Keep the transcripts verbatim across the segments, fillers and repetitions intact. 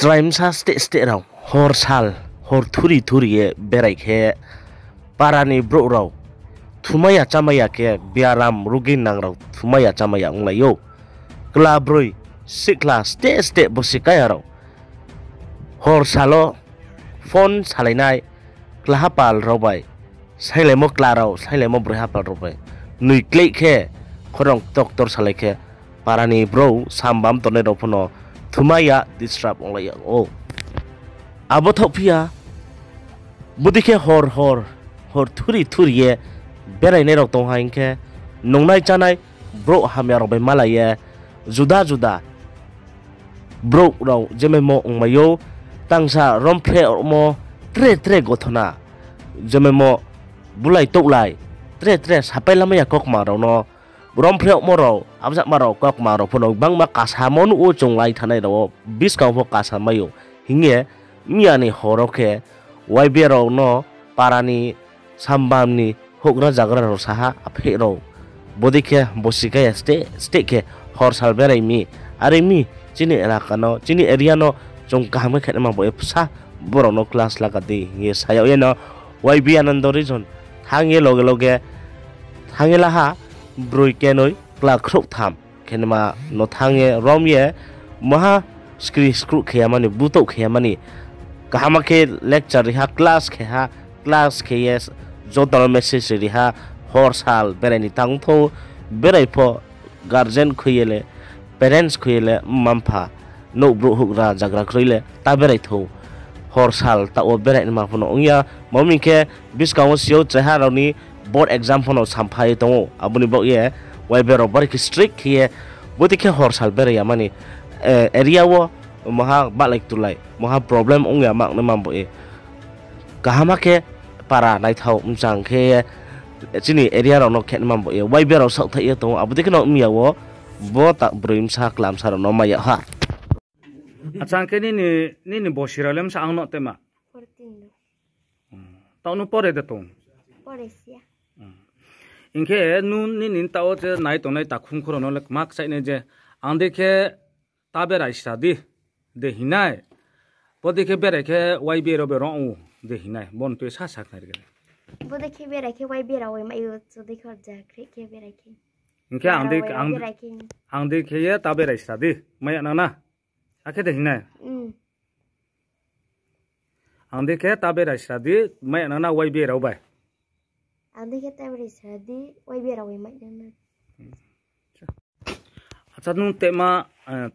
Chrai bsa steh steh rao hor sal, hor thuri thuri ye berai khe, para ni brouh rao thumai ya chámai ya khe, biaram rugi nang rao thumai ya chámai ya onglai ou. Kla broi, sikhla steh steh bosi kaya rao hor sal wo phone salai nai, kla hapal rao bai, sailaimo kla rao, sailaimo broi hapal rao bai noi kleih khe, khorang ktor ktor salai khe, para ni brouh sambam tongnai rao pho no thumai ya disturb onglai ya ou. Abo thaoh phi ya, bodei khe hor hor, hor thuri thuri ye berainai rao tong ha hing khe, nungnai chánai brouh hamya rao bai malai ye, juda juda brouh rao jemaimo ongmai ou, tangsa romphre rao mo tre tre gothona, jemaimo bulai touhlai, tre tre sapai lamai ya kaukma rao no, romphre rao mo rao, abjama rao kaukma rao pho no gbangma kasamo nuh ou, chunglai thanai rao wo buskang pho kasamai ou. Hing ye, miya ni hor wo khe, Y B A rao no para ni sambam ni houhgra zagra rao sa ha, apheih rao. Bodei khe bosi kaya steh steh khe hor sal berai mi. Are mi, chini elaka no, chini area no chung kaham khe khenma bo ye bsa borao no class laka di hing ye sa yag ye no Y B Anando region thanng ye loge loge thanng ye la ha, broi kenoi kla khrouhtham khenma no thanng ye rom ye maha skri skruh khe ya mani, butouh khe ya mani, kaham khe lecture ri ha, class khe ha, class khe ye joto no message ri ha, hor sal berai ni tang thou, berai pho guardian khui ye le, parents khui ye le, mma mpha, nouh brouh houhgra zagra kroi le ta berai thou. Hor sal taoh wo berai nma pho no ong ya, ma mi khe buskang wo si ou chraiha rao ni board exam pho no sampha ye tong ou, abo ni baoh ye Y B A rao bari khe strict khe ye, bodei khe hor sal berai ya mani, area wo maha bahlai ktulai maha problem ong ya ma nai ma bo ye. Kaham khe para naithao mchang khe ye chini area rao no khenma bo ye Y B A rao saohthaih ye tong ou, abo dei khe no miya wo bo ta broi bsa kla bsa rao no mai yag ha. Acha, hing khe nini, nini bosi rao le bsa ang no tema? Fourteen no. Taoh no pore de tong? Pore si ya. Hing khe nu nini taoh wo je nai tongnai takhum khorang no le kma kchaih nai je, ang dei khe ta berai sra di, de hing nai. Bo dei khe berai khe Y B A rao bai rong ou de hing nai, bo no tui sa sakhnari khe. Bo dei khe berai khe Y B A rao bai mai ou, cho dei khe horja khreh khe berai khe. Hing khe ang dei, ang dei khe ye ta berai sra di, mai ya nang na. Akhe de hing nai. Ang dei khe ta berai sra di, mai ya nang na Y B A rao bai. Ang dei khe ta berai sra di, Y B A rao bai mai nang na. Acha, nung tema,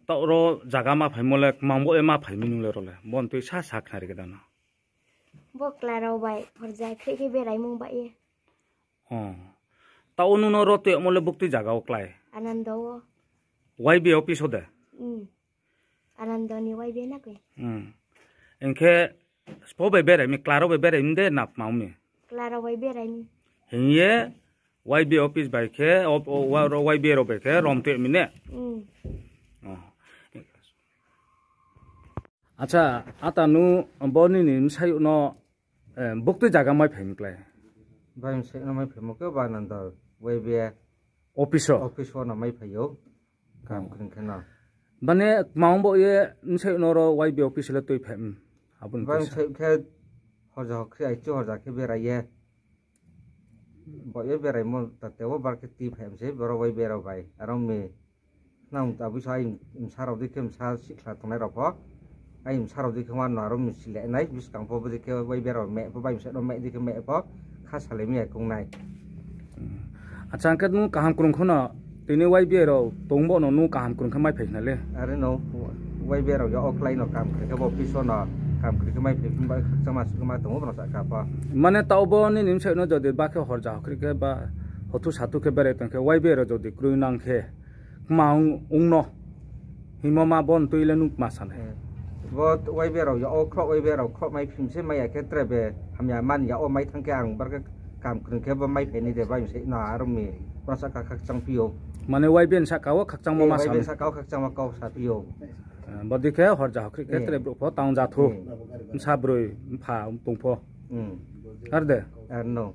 taoh ro zaga ma phaimo le kmang bo ye ma phai mi nung le ro le. Bo no tui sa sakhnari khe da no. Bo kla rao bai horja khreh khe beraimung bai ye. Taoh wo nung no ro tuimo le buktui zaga wo klái? Anando wo. Y B A office wo de? Anando ni Y B A na koi. Hing khe sbo bai berai mi, kla rao bai berai mi de na kmang mi? Kla rao bai berai mi. Hing ye Y B A office bai khe, ro Y B A rao bai khe rom tui mi ne? Acha, ata nu bo nini bsayouh no buktui zaga mai phai mi klái? Bai bsayouh no mai phaimo khe ba Anando Y B A office wo, office wo no mai phai ou. Kam kring khe no. Mane kmang bo ye bsayouh no ro Y B A office le tui phai mi? Abo ni bai bsayouh khe horja hokhri aichu horja khe berai ye. Bo ye beraimo ta tei wo bar khe tui phai mi se boro Y B A rao bai. Aro mi nang abo sa ai bsa rao dei khe bsa sikhla tongnai rao pho. Ai bsa rao dei khe wano aro mi sile nai buskang pho bo dei khe Y B A rao meh pho bai bsa no meh dei khe meh pho kha salai mi ya kong nai. Acha, hing khe nung kaham krung kho no, tini Y B A rao tong bo no nung kaham krung khe mai phai khna le? Are no, Y B A rao ya o klái no kam kri khe bo office wo no kam kri khe mai phai phi bai khakchangma sukma tong ou bro sahka pho. Mane taoh bo nini bsayouh no jodi ba khe horja hokhri khe ba hothu sathu khe berai tong khe Y B A rao jodi kroi nang khe kma ong no hingmo ma bo no tui le nung kma sa nai? Bo Y B A rao ya o khroh, Y B A rao khroh mai phim se mai ya khe tre be hamya man ya o mai thanng khe ang bar khe kam krung khe bo mai phai nai de bai se no aro mi bro sahka khakchang phi ou. Mane Y B A ni sahka wo khakchangmo ma sa nai? Y B A ni sahka wo khakchangmo kau sa phi ou. Bodei khe horja hokhri khe tre brouh pho tang ja thou. Bsa broi mpha tong pho. Ar de? Ar no.